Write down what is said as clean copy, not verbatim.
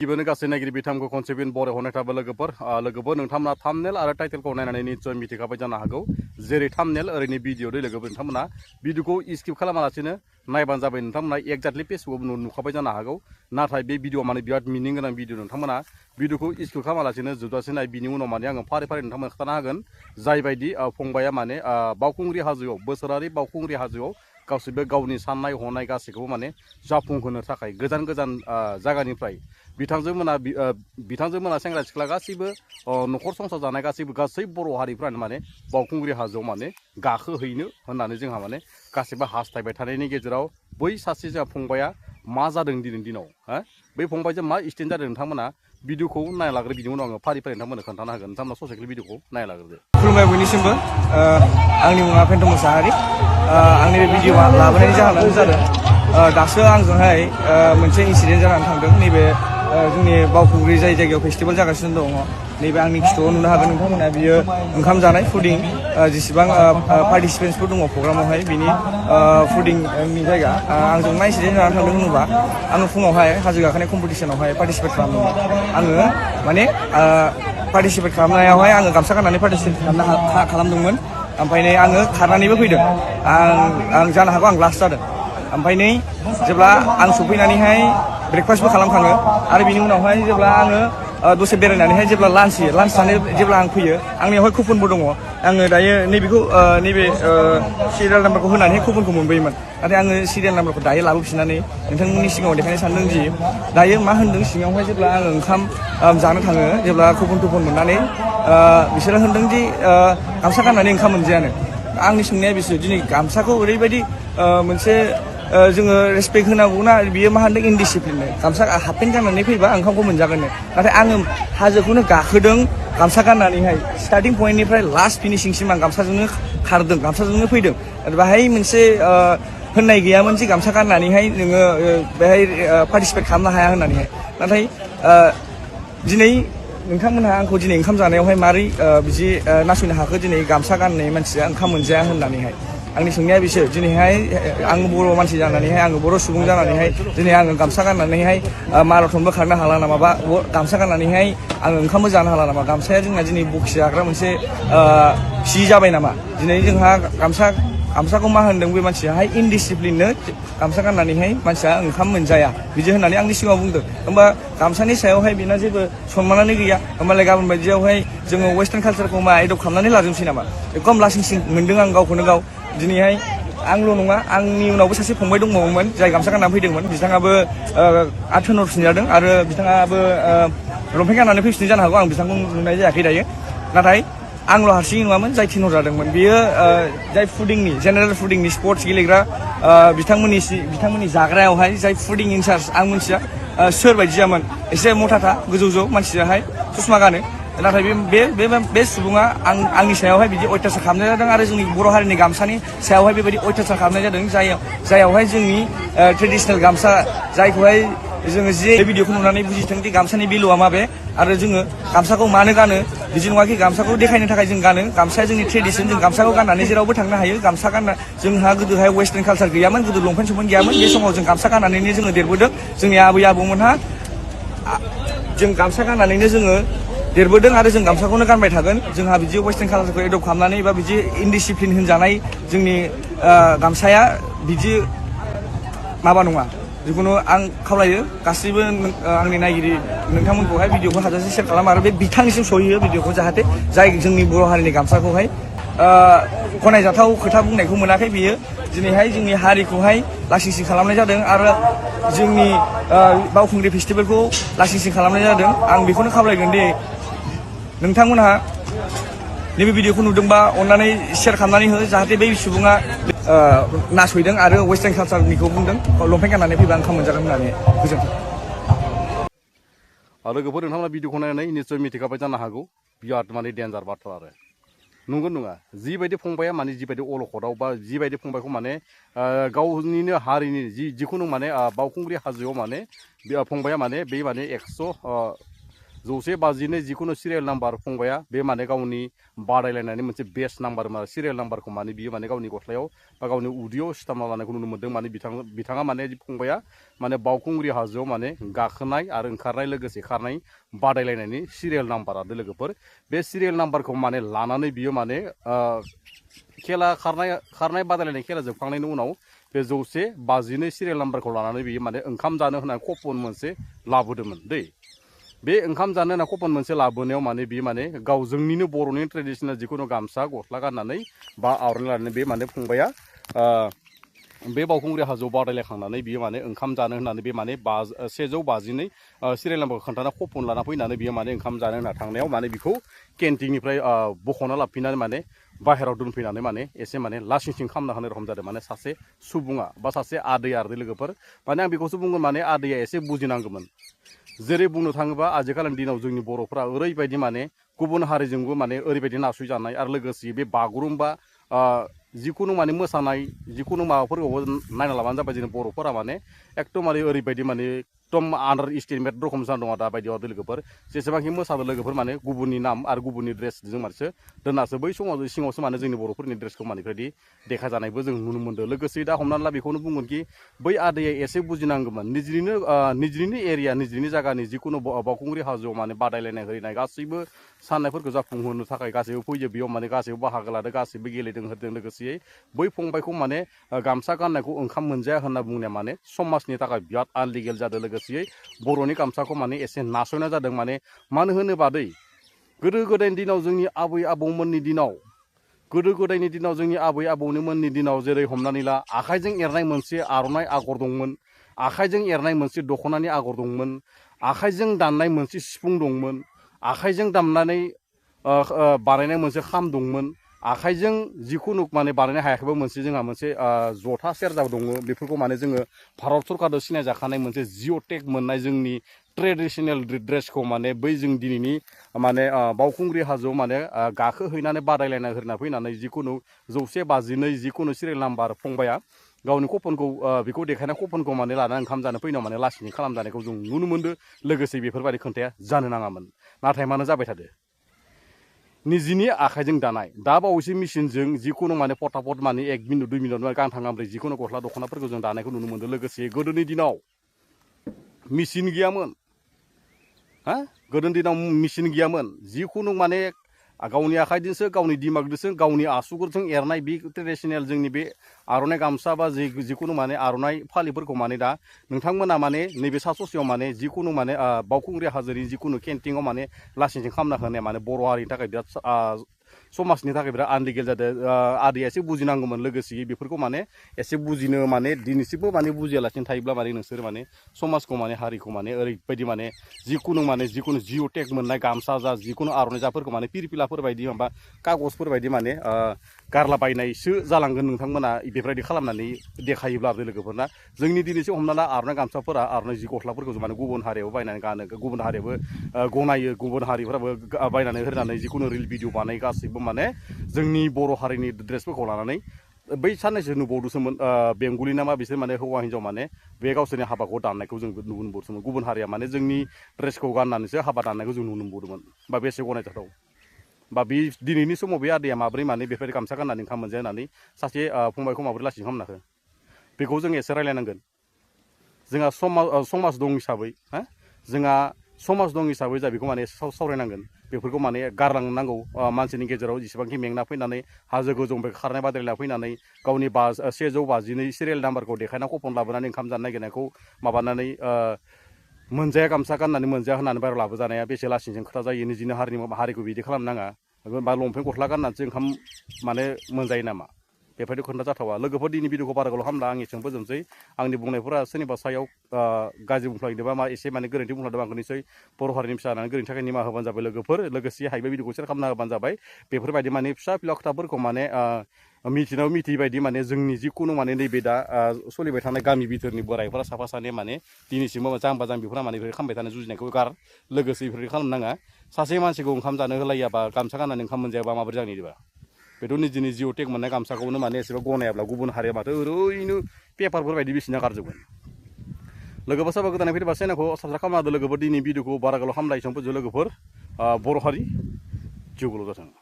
गिबियावनो गासै नायगिरि बिथांखौ खनसे फिन बराय हरनाय थाबाय लोगोफोर नोंथांमोना थाम्बनेल आरो टाइटेलखौ नायनानै निस्सय मिथिखाबाय जानो हागौ जेरै थाम्बनेल ओरैनो भिडिअ दै लोगोफोर नोंथांमोना भिडिअखौ स्किप खालामालासिनो नायबानो जाबाय नोंथांमोना एक्जाक्टलि फेसबुकआव नुखाबाय जानो हागौ नाथाय बे भिडिअ माने बिराद मिनिं गोनां भिडिअ नोंथांमोना भिडिअखौ स्किप खालामालासिनो जोबजासे नाय बिनि उनाव माने आङो फारि फारि नोंथांमोना खोन्थानो हागोन जायबायदि फंबाया माने बावखुंग्रि हाजोआव बोसोरारि बावखुंग्रि हाजोआव गासिबो गावनि साननाय हनाय गासैखौबो माने जाफुंहोनो थाखाय गोजान गोजान जायगानिफ्राय बिथांजोमोना सेंग्रा सिख्ला गासैबो न'खर संसार जानाय गासै बर' हारिफ्रानो माने बावखुंग्रि हाजोआव माने गाखोहैनो होननानै जोंहा माने गासैबो हास्थायबाय थानायनि गेजेराव बै सासे जोंहा फंबाया मा जादों दिनैनि दिनाव बै फंबायजों मा एक्सिडेन्ट जादों नोंथांमोना भिडिअखौ नायलाग्रो बिनि उनाव आङो फारि फारि नोंथांमोननो खोन्थानो हागोन नोंथांमोना ससेखौ भिडिअखौ नायलाग्रोदो। खुलुमबाय बयनिसिमबो आंनि मुङा फेन्थ मोसाहारि आंनि बे भिडिअ लाबोनायनि जाहोनानो जादों दासो आंजोंहाय मोनसे इन्सिडेन्ट जानानै थांदों नैबे जोंनि बावखुंग्रि जाय जायगायाव फेस्टिभेल जागासिनो दङ नैबे आंनि खिथुआव नुनो हागोन नोंथांमोना बियो ओंखाम जानाय फुडिं जेसेबां पार्टिसिपेन्टसफोर दङ प्रग्रामावहाय बिनि फुडिंनि जायगा आंजों मा इन्सिडेन्ट जानानै थांदों होनोबा आङो फुङावहाय हाजो गाखोनाय कम्पिटिसनावहाय पार्टिसिपेट खालामदोंमोन आङो माने पार्टिसिपेट खालामनायावहाय आङो गामसा गाननानै पार्टिसिपेट खालामदोंमोन ओमफ्राय नै आङो खारनानैबो फैदों आं जानो हागौ आं लास्ट जादों ओमफ्राय नै जेब्ला आं सफैनानैहाय ब्रेकफास्टबो खालामखाङो आरो बिनि उनावहाय जेब्ला आङो दसे बेरायनानैहाय जेब्ला लान्च जानो जेब्ला आं फैयो आंनियावहाय कुपनबो दङ आङो दायो नैबेखौ नैबे सिरियाल नाम्बारखौ होनानैहाय कुपनखौ मोनबोयोमोन नाथाय आङो सिरियाल नाम्बारखौ दायो लाबोफिननानै नोंथांमोननि सिगाङाव देखायनो सानदों दि दायो मा होनदों सिङावहाय जेब्ला आङो ओंखाम जानो थाङो जेब्ला कुपन मोननानै बिसोरो होनदों दि गामसा गाननानै ओंखाम मोनजायानो आंनि सोंनाया बिसोर दिनै गामसाखौ ओरैबायदि मोनसे जोङो रेसपेक्ट होनांगौना बियो मा होनदों इनडिसिप्लिन गामसा हाफ पेन्ट गाननानै फैबा ओंखामखौ मोनजागोन नाथाय आङो हाजोखौनो गाखोदों गामसा गाननानैहाय स्टार्टिं पइन्टनिफ्राय लास्ट फिनिशिंसिम आं गामसाजोंनो खारदों गामसाजोंनो फैदों बाहाय मोनसे होननाय गैयामोन जे गामसा गाननानैहाय नोङो बेहाय पार्टिसिपेट खालामनो हाया होननानैहाय नाथाय दिनै नोंथांमोनहा आंखौ दिनै ओंखाम जानायावहाय मारै बिदि नासयनो हाखो दिनै गामसा गाननाय मानसिया ओंखाम मोनजाया होननानैहाय आंनि सोंनाया बिसोर दिनैहाय आङो बर' मानसि जानानैहाय आङो बर' सुबुं जानानैहाय दिनै आङो गामसा गाननानैहाय माराथनबो खारनो हाला नामा बा गामसा गाननानैहाय आङो ओंखामबो जानो हाला नामा गामसाया जोंना दिनै बखि जाग्रा मोनसे सि जाबाय नामा दिनै जोंहा गामसाखौ मा होनदों बे मानसियाहाय इनडिसिप्लिननो गामसा गाननानैहाय मानसिया ओंखाम मोनजाया बिदि होननानै आंनि सिगाङाव बुंदों होमबा गामसानि सायावहाय बेना जेबो सनमानानो गैया होमबालाय गाबोन बायदियावहाय जोङो वेस्टार्न कालसारखौ मा एडप्ट खालामनानै लाजोबसै नामा एकदम लासिं मोनदों आं गावखौनो गाव दिनैहाय आंल' नङा आंनि उनावबो सासे फंबाय दंबावोमोन जाय गामसा गाननानै फैदोंमोन बिथाङाबो थोनहरफिन जादों आरो बिथाङाबो लंपेन्ट गाननानै फैफिननो जानो हागौ आं बिथांखौ नुनाय जायाखै दायो नाथाय आंल' हारसिङै नङामोन जाय थिनहर जादोंमोन बियो जाय फुडिंनि जेनेरेल फुडिंनि स्पर्ट्स गेलेग्रा बिथांमोननि जाग्रायावहाय जाय फुडिं इनचार्ज आं मिथिया सोर बायदियामोन एसे मथाथा गोजौ मानसियाहाय ससमा गानो नाथाय बे सुबुङा आंनि सायावहाय बिदि अयथासार खालामनाय जादों आरो जोंनि बर' हारिनि गामसानि सायावहाय बेबायदि अयथासार खालामनाय जादों जायावहाय जोंनि ट्रेडिसनेल गामसा जायखौहाय जोङो जे भिडिअखौ नुनानै बुजिथों दि गामसानि भेलुआ माबे आरो जोङो गामसाखौ मानो गानो बिदि नङाखि गामसाखौ देखायनो थाखाय जों गानो गामसाया जोंनि ट्रेडिसन जों गामसाखौ गाननानै जेरावबो थांनो हायो गामसा गानना जोंहा गोदोहाय वेस्टार्न कालसार गैयामोन गोदो लंपेन्ट गैयामोन बे समाव जों गामसा गाननानैनो जोङो देरबोदों जोंनि आबै आबौमोनहा जों गामसा गाननानैनो जोङो देरबोदों आरो जों गामसाखौनो गानबाय थागोन जोंहा बिदि वेस्टार्न कालसारखौ एडप्ट खालामनानै बा बिदि इनडिसिप्लिन होनजानाय जोंनि गामसाया बिदि माबा नङा जिखुनु आं खावलायो गासैबो आंनि नायगिरि नोंथांमोनखौहाय भिडिअखौ हाजासे सेयार खालाम आरो बे बिथांनिसिम सहैयो भिडिअखौ जाहाथे जाय जोंनि बर' हारिनि गामसाखौहाय गनायजाथाव खोथा बुंनायखौ मोनाखै बियो दिनैहाय जोंनि हारिखौहाय लासिंसिं खालामनाय जादों आरो जोंनि बावखुंग्रि फेस्टिभेलखौ लासिंसिं खालामनाय जादों आं बेखौनो खावलायगोन दि नोंथांमोनहा नैबे भिडिअखौ नुदोंबा अन्नानै शेयार खालामनानै हो जाहाथे बै सुबुङा नासयदों आरो वेस्टार्न कालसारनिखौ बुंदों लंपेन्ट गाननानै फैबा ओंखाम मोनजागोन होननानै गोजोन्थों लोगोफोर नोंथांमोना भिडिअखौ नायनानै निस्सय मिथिखाबाय जानो हागौ बिराद माने डेन्जार बाथ्रा आरो नंगौ नङा जिबायदि फंबाया माने जिबायदि अलखदाव बा जिबायदि फंबायखौ माने गावनिनो हारिनि जिखुनु माने बावखुंग्रि हाजोआव माने फंबाया माने बे माने 152 जिखुनु सिरियाल नाम्बार फंबाया बे माने गावनि बादायलायनायनि मोनसे बेस्ट नाम्बार सिरियाल नाम्बारखौ माने बियो माने गावनि गस्लायाव बा गावनि उदैयाव सिथाबना लानायखौ नुनो मोन्दों माने बिथाङा माने फंबाया माने बावखुंग्रि हाजोआव माने गाखोनाय आरो ओंखारनाय लोगोसे खारनाय बादायलायनायनि सिरियाल नाम्बार आरो लोगोफोर बे सिरियाल नाम्बारखौ माने लानानै बियो माने खेला खारनाय बादायलायनाय खेला जोबखांनायनि उनाव बे 152 सिरियाल नाम्बारखौ लानानै बियो माने ओंखाम जानो होननानै कपन मोनसे लाबोदोंमोन दै बे ओंखाम जानो होनना कपन मोनसे लाबोनायाव माने बियो माने गाव जोंनिनो बर'नि ट्रेडिशनेल जिखुनु गामसा गस्ला गाननानै बा आर'नाइ लानानै बे माने फंबाया बे बावखुंग्रि हाजोआव बादायलायखांनानै बियो माने ओंखाम जानो होननानै बे माने 152 सिरियाल नाम्बारखौ खोन्थाना कपन लाना फैनानै बियो माने ओंखाम जानो होनना थांनायाव माने बिखौ केन्टिननिफ्राय बख'ना लाबोफिननानै माने बाहेराव दोनफैनानै माने एसे माने लासिंसिं खालामना होनाय रखम जादों माने सासे सुबुङा बा सासे आदै आरो लोगोफोर माने आं बेखौसो बुंगोन माने आदैया एसे बुजिनांगौमोन जेरै बुंनो थाङोबा आजिखालिनि दिनाव जोंनि बर'फ्रा ओरैबायदि माने गुबुन हारिजोंबो माने ओरैबायदि नासयजानाय आरो लोगोसे बे बागुरुम्बा जिखुनु माने मोसानाय जिखुनु माबाफोरखौबो नायना लाबानो जाबाय जोंनि बर'फोरा माने एकदमबारे ओरैबायदि माने एकदम आन्डार इस्टिमेट रखम जाना दङ दा बायदियाव लोगोफोर जेसेबांखि मोसादों लोगोफोर माने गुबुननि नाम आरो गुबुननि ड्रेसजों मानसो दोननासो बै समाव सिङावसो माने जोंनि बर'फोरनि ड्रेसखौ माने बेबायदि देखायजानायबो जों नुनो मोन्दों लोगोसे दा हमनानै ला बेखौनो बुंगोन कि बै आदैया एसे बुजिनांगौमोन निजिनिनो एरिया निजिनि जायगानि जिखुनु बावखुंग्रि हाजोआव माने बादायलायनाय होनाय गासैबो साननायफोरखौ जाफुंहोनो थाखाय गासैबो फैयो बेयाव माने गासैबो बाहागो लादों गासैबो गेलेदों होदों लोगोसे बै फंबायखौ माने गामसा गाननायखौ ओंखाम मोनजाया होनना बुंनाया माने समाजनि थाखाय बिराद आनलिगेल जादों लोगोसे बर'नि गामसाखौ माने एसे नासयनाय जादों मानो होनोबा दै गोदो गोदायनि दिनाव जोंनि आबै आबौमोननि दिनाव गोदो गोदायनि दिनाव जोंनि आबै आबौमोननि दिनाव जेरै हमनानै ला आखाइजों एरनाय मोनसे आर'नाइ आगर दंमोन आखाइजों एरनाय मोनसे दख'नानि आगर दंमोन आखाइजों दाननाय मोनसे सिफुं दंमोन आखाइजों दामनानै बानायनाय मोनसे खाम दंमोन आखाइजों जिखुनु माने बानायनो हायाखैबो मोनसे जोंहा मोनसे जथा सेरजा दङ बेफोरखौ माने जोङो भारत सरकारजों सिनायजाखानाय मोनसे जिअ'टेक मोननाय जोंनि ट्रेडिशनेल ड्रेसखौ माने बै जों दिनैनि माने बावखुंग्रि हाजोआव माने गाखोहैनानै बादायलायना होना फैनानै जिखुनु 152 जिखुनु सिरियाल नाम्बार फंबाया गावनि कपनखौ बेखौ देखायना कपनखौ माने लानानै ओंखाम जानो फैनायाव माने लासिंसिं खालामजानायखौ जों नुनो मोन्दों लोगोसे बेफोरबायदि खोन्थाया जानो नाङामोन नाथाय मानो जाबाय थादो निजिनि आखाइजों दानाय दा बावैसो मेसिनजों जिखुनु माने फटाफट माने 1 मिनिट 2 मिनिट गांथाम गांब्रै जिखुनु गस्ला दख'नाफोरखौ जों दानायखौ नुनो मोन्दों लोगोसे गोदोनि दिनाव मेसिन गैयामोन गोदोनि दिनाव मेसिन गैयामोन जिखुनु माने गावनि आखाइजोंसो गावनि दिमागजोंसो गावनि आसुगुरजों एरनाय बे ट्रेडिशनेल जोंनि बे आर'नाइ गामसा बा जिखुनु माने आर'नाइ फालिफोरखौ माने दा नोंथांमोना माने नैबे सा ससेयाव माने जिखुनु माने बावखुंग्रि हाजोनि जिखुनु केन्टिंआव माने लासिंसिं खालामना होनाया माने बर' हारिनि थाखाय बिराद समाजनि थाखाय बिराद आनलिगेल जादों आदैया एसे बुजिनांगौमोन लोगोसे बेफोरखौ माने एसे बुजिनो माने दिनैसिमबो माने बुजियालासिनो थायोब्ला माने नोंसोर माने समाजखौ माने हारिखौ माने ओरैबायदि माने जिखुनु जिअ'टेक मोननाय गामसा जा जिखुनु आर'नाइ जाफोरखौ माने पिरपिलाफोर बायदि माबा कागजफोर बायदि माने गारलाबायनायसो जालांगोन नोंथांमोना बेफोरबायदि खालामनानै देखायोब्ला लोगोफोरना जोंनि दिनैसो हमना ला आर'नाइ गामसाफोरा आर'नाइ जि गस्लाफोरखौ माने गुबुन हारियाबो बायनानै गानो गुबुन हारियाबो गनायो गुबुन हारिफोराबो बायनानै होनानै जिखुनु रिल भिडिअ बानाय गासैबो माने जोंनि बर' हारिनि ड्रेसफोरखौ लानानै बै साननैसो नुबावदोंसोमोन बेंगलि नामा बिसोर माने हौवा हिन्जाव माने बे गावसोरनि हाबाखौ दाननायखौ जों नुनो मोनबावदोंमोन गुबुन हारिया माने जोंनि ड्रेसखौ गाननानैसो हाबा दाननायखौ जों नुनो मोनबावदोंमोन बा बेसे गनायजाथाव बा बे दिनैनि समाव बे आदैया माब्रै माने बेफोर गामसा गाननानै ओंखाम मोनजाया होननानै सासे फंबायखौ माबोरै लासिं खालामनो हाखो बेखौ जों एसे रायलायनांगोन जोंहा समाज दं हिसाबै जोंहा समाज दं हिसाबै जों बेखौ माने सावरायनांगोन बेफोरखौ माने गारलांनांगौ मानसिनि गेजेराव जेसेबांखि मेंना फैनानै हाजो गोजौनिफ्राय खारनाय बादायलायना फैनानै गावनि 152 सिरियाल नाम्बारखौ देखायना कपन लाबोनानै ओंखाम जानो नागिरनायखौ माबानानै मोनजाया गामसा गाननानै मोनजाया होननानै बाहेराव लाबोजानाया बेसे लासिंसिं खोथा जायो निजिनि हारिखौ बिदि खालामनाङा बा लंपेन्ट गस्ला गाननानैसो ओंखाम माने मोनजायो नामा बेफोरबायदि खोन्था जाथावा लोगोफोर दिनै भिडिअखौ बारा गोलाव खालामला आं एसेबां फोजोबनोसै आंनि बुंनायफोरा सोरनिबा सायाव गाज्रि बुंफ्लांदोंबा मा एसे माने गोरोन्थि बुंफ्लांदोंबा आंखौ निसय बर' हारिनि फिसा होननानै गोरोन्थि थाखाय निमाहा होबानो जाबाय लोगोफोर लोगोसे हायोबा भिडिअखौ शेयार खालामना होबानो जाबाय बेफोरबायदि माने फिसा फिला खोथाफोरखौ माने मिथिनायाव मिथियै बायदि माने जोंनि जिखुनु माने नैबे दा सोलिबाय थानाय गामि बिथोरनि बोराइफोरा साफा सानै माने दिनैसिमबो जाम्बा जाम्बिफोरा माने बेफोर खालामबाय थानाय जुजिनायखौ गार लोगोसे बेफोरबायदि खालामनाङा सासे मानसिखौ ओंखाम जानो होलायाबा गामसा गाननानै ओंखाम मोनजायाबा माबोरै जागोन बिदिबा बेथ' निजिनि जिअ'टेक मोननाय गामसाखौनो माने एसेबां गनायाब्ला गुबुन हारिया माथो ओरैनो पेपारफोर बायदि बिसिना गारजोबगोन लोगोफोर सोरबा गोदानै फैदोंबा चेनेलखौ साबसक्राइब खालामना होदो लोगोफोर दिनै भिडिअखौ बारा गोलाव खालामला एसेबां फोजोब लोगोफोर बर' हारि जिउ गोलाव जाथों